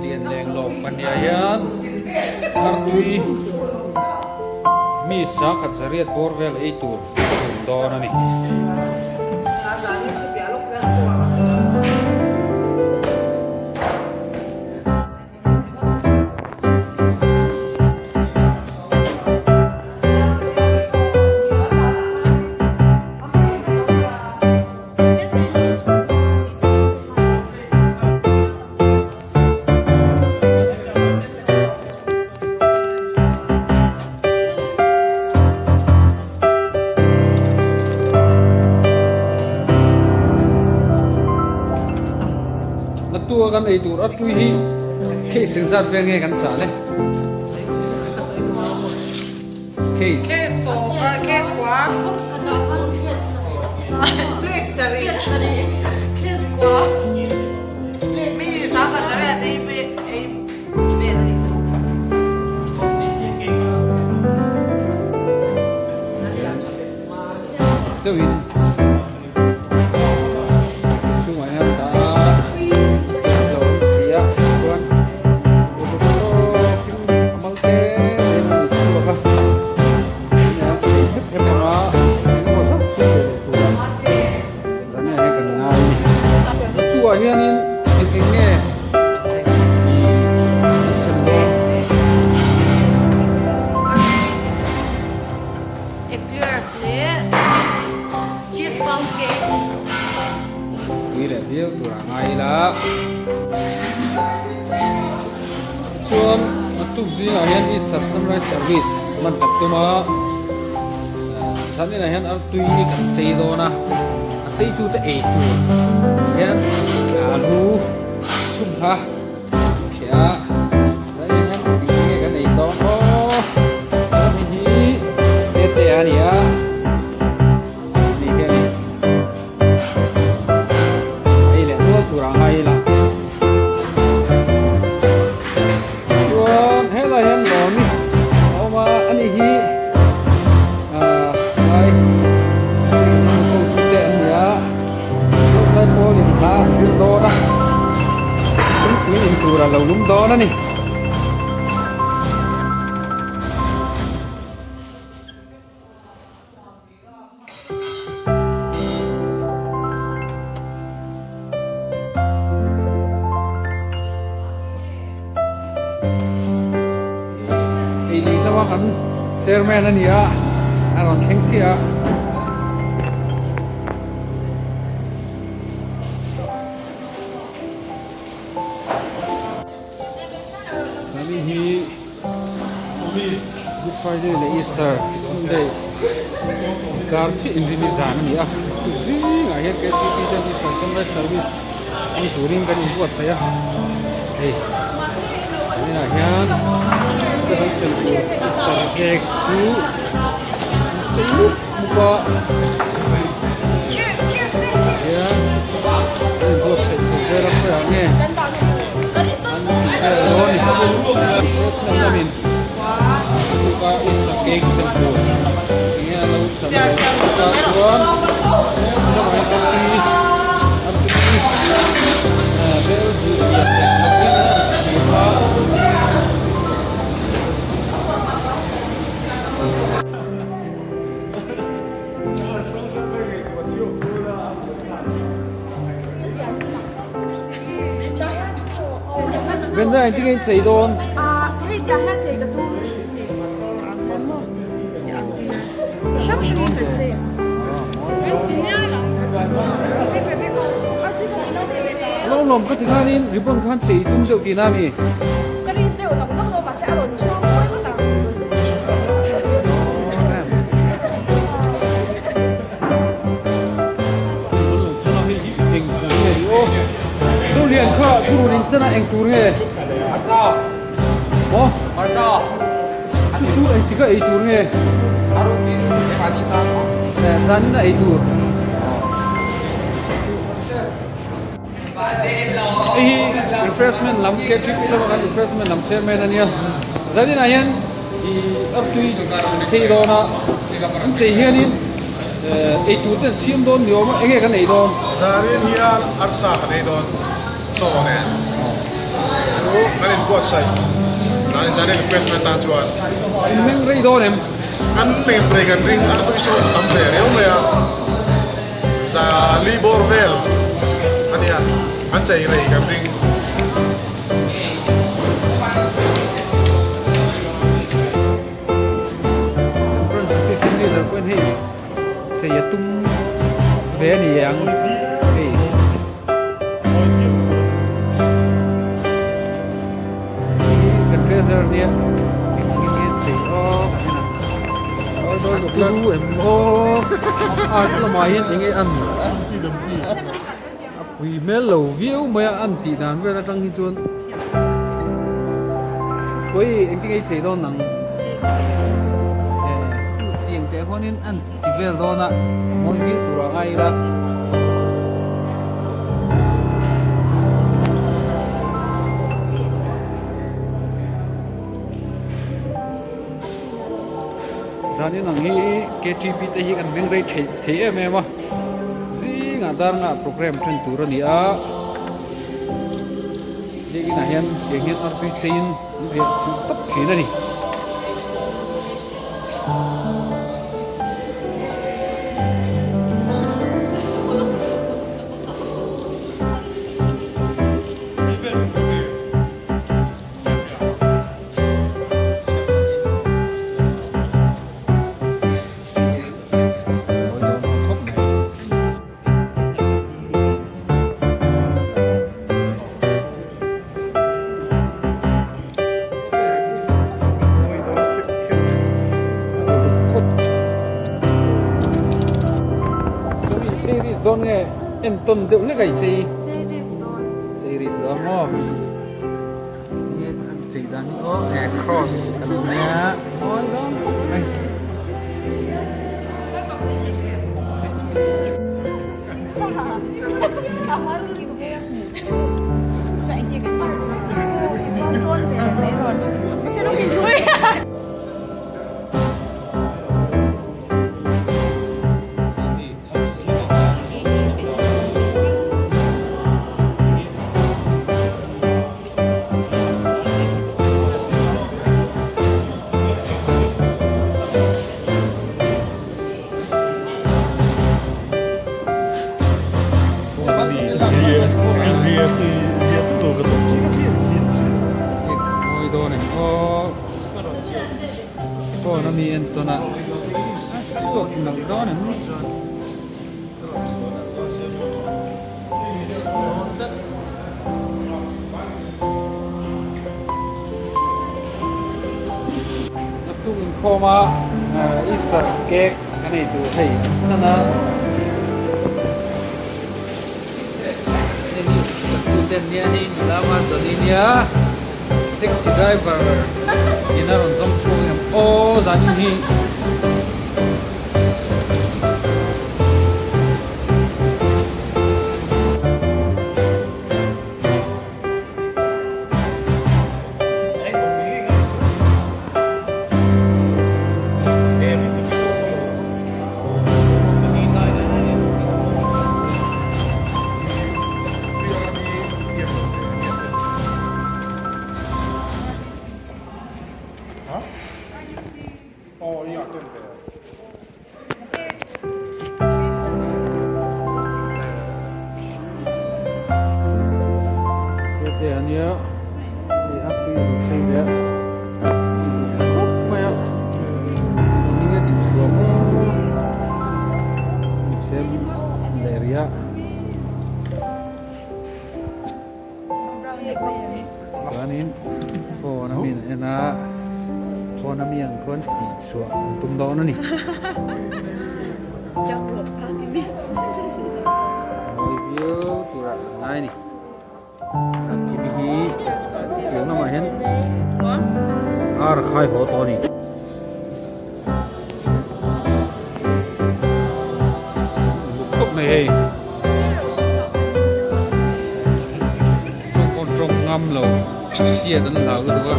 Lian leng lawng pahnih ah hian artui mi sangkhat zariat bawr vel ei tur a chhum dawn a ni. Naktuk a kan ei tur a tui hi case engzat vel nge kan chah le? Case. Deuhin chhungah hian dah a lo awm si a chuan uluk tawkin a mal te te in an chhuak a tunah hian chei hrep hrep ang a engemaw zauh chu ve leh tur a zania hian kan ngai a ni tuk ah hianin eng eng nge ih an sem dawn. Tui leh viau tur a ngai ila chuan a tuk zingah hian Easter sunrise service hman kan tum a zaninah hian artui kan chei dawn a a cheitu te ei tur hian alu chhum kha an kheh a. Zanin hian eng nge kan ei dawn aw chuan hei hi tete a ni a ni hian ei leh nual tur ang a ila chuan helai hian lawmi a awm a ani hi ah lai ho chu te an ni a Sawsai pawl in hla an zir dawn a thingpui in tur a lo lum dawn a ni. Ei lei hlauh a kan chairman a ni a a rawn thleng chiah a. Sani hi Good Friday leh Easter Sunday inkar chiah inrini zan a ni a zingah hian KTP ten Easter Sunrise Service hmang turin kan inbuatsaih a hei tunah hian chuta kan sem tur Easter cake chu an chei mup mup a hian an inbuatsaih chho vel a khawiah nge an tih vel dawn a ni refreshment lamin tuka Easter cake sem tur enge a lo chan dawn chutah chuan Brenda engtin nge in chei dawn? Hrang hrangin kan chei ang. Lawm lawm ka ti khanin ribbon khan chei tum deuh tihna a mi? Ka rin deuh dawk dawk dawn mahse a rawn chhuak mawi ngawt ang. Zulian kha thurun in chana eng tur nge? Maw? Chu chu engtik a ei tur nge? Zanin a ei tur. Hei hi refreshment lam KTP lama kan refreshment lam chairman a nia. Zanin ah hian ih artui an chei dawn a, an chei hianin ei tur te an siam dawn ni awm a, enge kan ei dawn? Zanin hian arsa kan ei dawn chaw nen. buatsaih dan zan refreshment tan chuan. In meng rei dawn em? Kan meng rei kan ring a tui sawn tam ve reu mai a, za li bawr vel a nia, an chei rei kan ring. Kan branch assistant leader pawhin hei chei a tum ve a ni ang hei. Kan treasure nia engtin nge chei aw kan en ang a turu em aw art lamah hian enge an a pui hmel lo viau mai a an tih dan vel atang hi chuan ui engtin nge i chei dawn ang tiang teh huanin an ti vel dawn a mawi viau tur a ngai ila. Zanin ang hi KTP te hi kan meng rei thei thei em em a zingah dar ngah program then tur a ni a biakin ah hian tiang hian artui cheiin an riah chilh tawp thin a ni. Series dawn nge entawn deuh hlek a i chei series dawn maw nge an chei dan hi aw e cross kan nia mawi dawn khawp mai. Phone ami en tawn a a chhuak nalh dawn em. Naktuk inkhawm a Easter cake kan ei tur hei an chan a hei hi saktu te an nia hei nula ma zawni nia taxi driver in a rawn zawng chhuak em aw zanin hi. Te a nia hei a tui an chei leh a khawp mai a eng nge tih chhuah maw sen leh rih a. Chuanin phone a mi an en a phone a mi ang khawn tih chhuah an tum dawn a ni. Mawi viau turah an ngai a ni. A kimi hi tiang lamah hian ar a khai haw tawh a ni. Khawp mai hei. Tawng pawh tawng ngam lo chhiat an hlau lutuk a.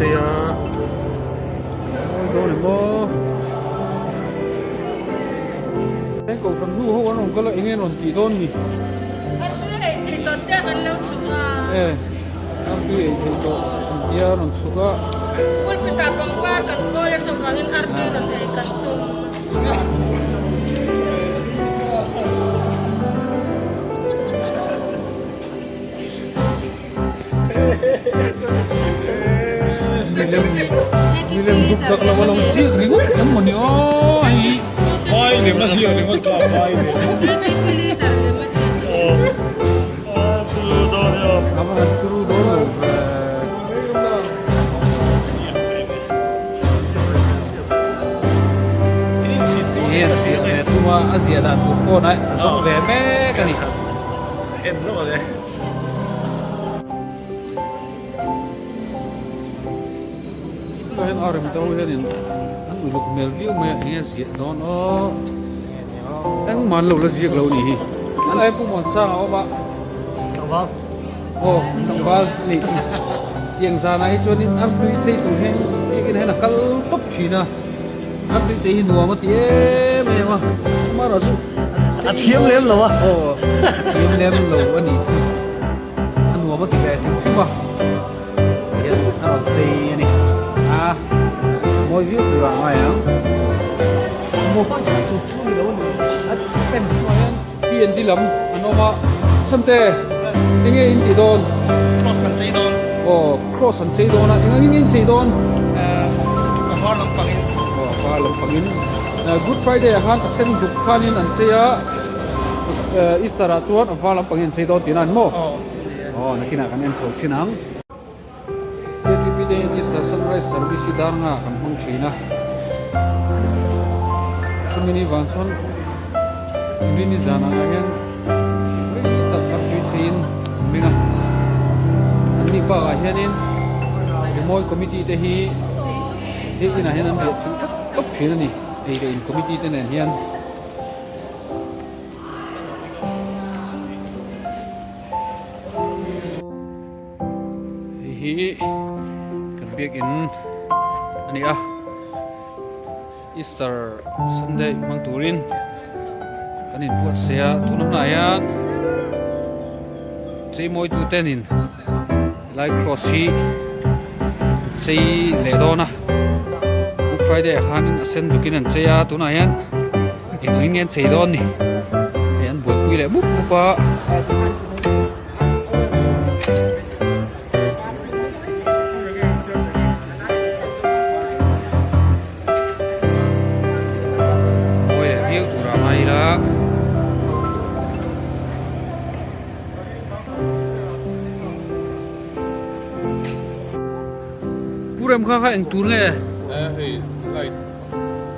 chei a mawi dawn em aw heng kohhran nu ho an rawn kal a eng nge an rawn tih dawn ni e artui ei theih tawh an tia an rawn chhuk a. Pulpit ah pangpar kan khawi a chuvangin artui rawn ei kan tum. Milem dup dak lo a lo ziak ringawt em mawni aw hei. Vai lem a ziak ringawt kha vai lem. A va han turu dawn lo ve. Hei hian ziah ve thung a, a ziah dan tur phone a zawng ve mek a ni. En lawk ang e. Tunah hian a rem te ho hianin an uluk hmel viau mai a eng nge ziah dawn aw engmah an lo la ziak lo nih hi an ai pu Muansang a awm a Tlangval aw tlangval a nih chu tiang zanah hi chuanin artui chei tur hian biakinn ah hian a kal tawp thin a artui chei hi nuam a ti em em a amaherawhchu a thiam lem lo a aw a thiam lem lo a nih chu. A nuam a ti ve hrim hrim a, tihian a rawn chei a ni a, mawi viau tur ah a ngai ang. Tunah hian P&D lam an awm a, chhante eng nge in tih dawn? Cross kan chei dawn. Aw cross an chei dawn a, eng angin nge in chei dawn? A var lampangin. Aw a var lampangin. Good Friday ah khan a sen duk khanin an chei a. Easter ah chuan a var lampang hi an chei dawn tihna ani maw? Aw nakinah kan en chho chhin ang. KTP te hian Easter sunrise service hi dar nga kan hmang thin a. Chumi ni vang chuan Rini zanah ah hian rei tak artui cheiin an meng a. An ni bakah hianin rimawi committee te hi he inah hian an riah chilh tlat tawp thin a ni. Ei leh in committee te nen hian. Hei hi kan biakin a ni a Easter Sunday hmang turin kan inbuatsaih a tun hunah hian cheimawi tutenin Helai cross hi chei leh dawn a Good Friday ah khanin a sen dukin an chei a tunah hian eng angin nge an chei dawn ni hei an buaipui leh mup mup a. Mawi leh viau turah ngai ila. Pu rem kha kha eng tur nge? Hei light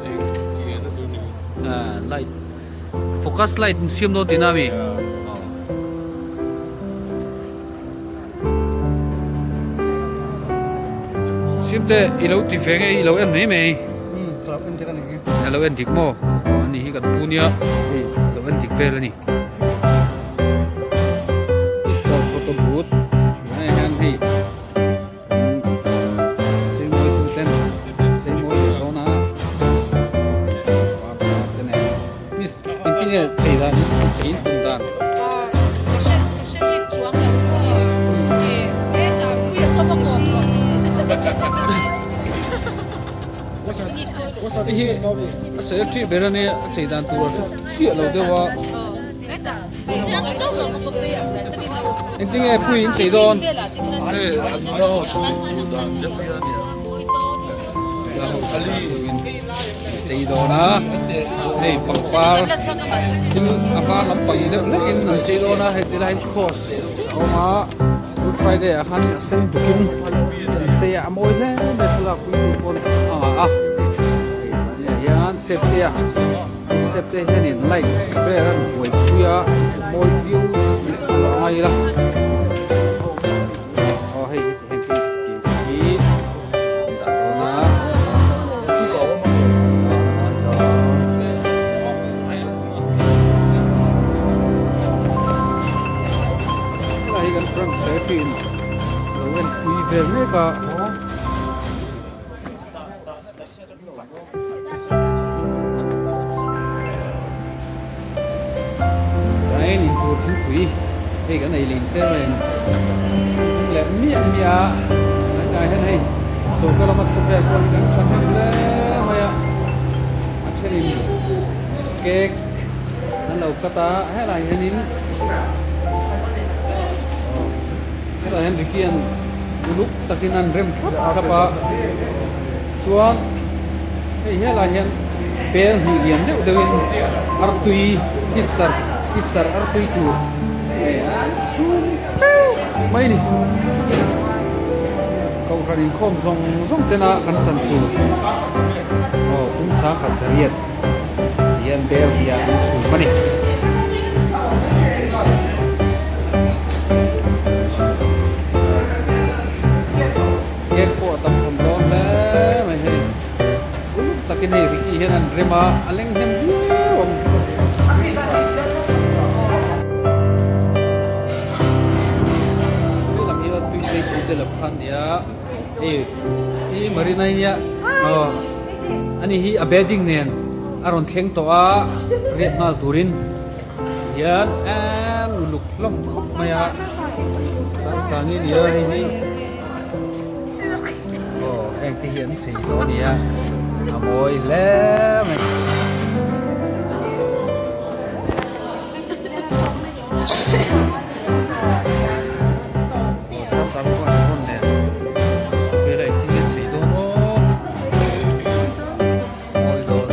eng tih en a tur ni. Light focus light in siam dawn tihna ami? Simte i lo ti ve nge i lo en mai mai? A lo en dik maw? Ani hi kan pu nia hei a lo en dik vel a ni. Easter photo booth tunah hian hei cheimawi tu ten cheimawi leh dawn a par te nen miss engtin nge chei dan chei in tum dan. Hei hi a secretary ber a nia a chei dan tur a hre chiah lo deuh a. Engtin nge pui in chei dawn? Chei dawn a hei pangpar thil a var lampang deuh hlekin an chei dawn a hei tilai hian cross a awm a good friday ah khan a sen dukin an chei a a mawi hle mai thlalak pui tu pawn a ngah a hei tah hian safety a. Step te hianin light vel an buaipui a mawi viau leh tur a ngai ila aw hei hi heng chu tih hi an dah dawn a. Helai hi kan branch secretary in a lo en pui vel mek a. artui hei kan ei lin tlem a in leh miah miah a tunah hian hei choka lama chhuk vel pawh hi kan tha hnem hle mai a a thenin cake an lo cut a helai hianin hetah hian Ricky an uluk takin an rem thap thap a chuan hei helai hian bel hnih lian deuh deuhin artui easter easter artui tur hei an chhung teuh mai a ni kohhran inkhawm zawng zawng tena kan chan tur aw kum sangkhat zariat hian bel hian an chhum a ni. Cake pawh a tam tham dawn hle mai hei uluk takin hei Ricky hian an rem a a leng hnem viau ang. Hei lam hi tui chei pui te lam kha ania hei hi Marina hi nia aw ani hi a bedding nen a rawn thleng tawh a riat nghal turin hian an uluk hlawm khawp mai a Sangsangi nia hei hi. Aw heng te hi an chei tawh a nia a mawi hle mai. Changchang chuan an rawn nen vela engtin nge an chei dawn aw mawi dawn.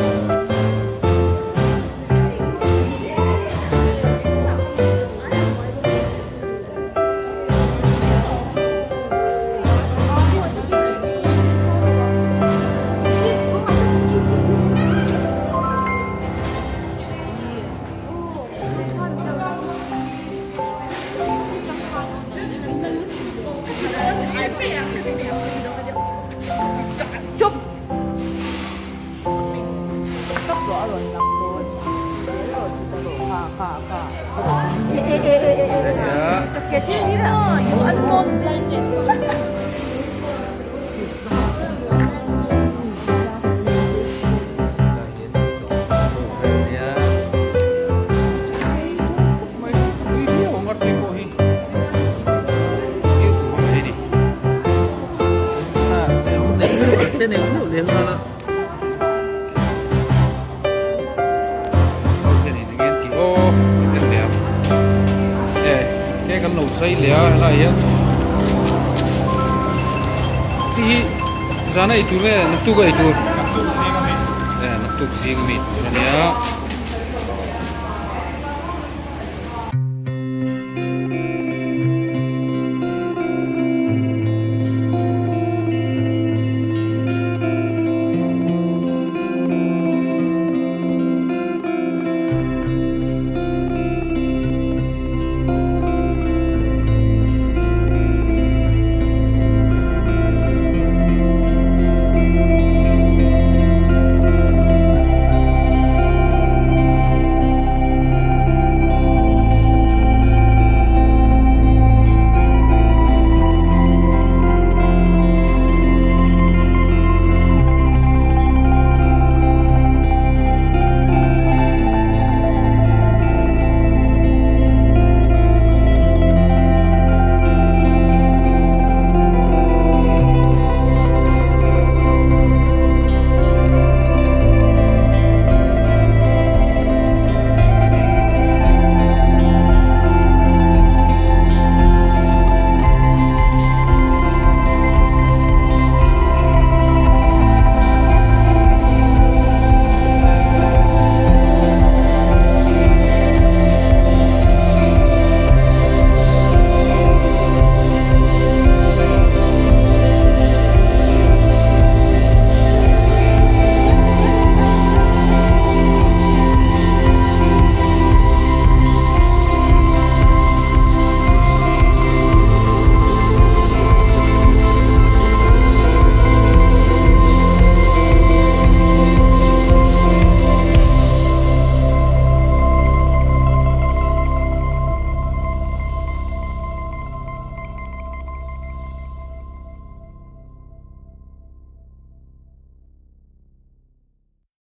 Kan lo zai leh a helaiah hian hei hi zan a eitur nge naktuk a eitur naktuk zing ami tur ania.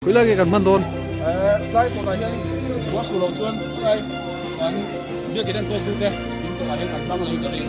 Khawilai nge kan hman dawn? Tlai kawtah hian khua su lo chuan tlai Chuan biakin enkawl tute in kawtah hian kan hmang leh in ka ring.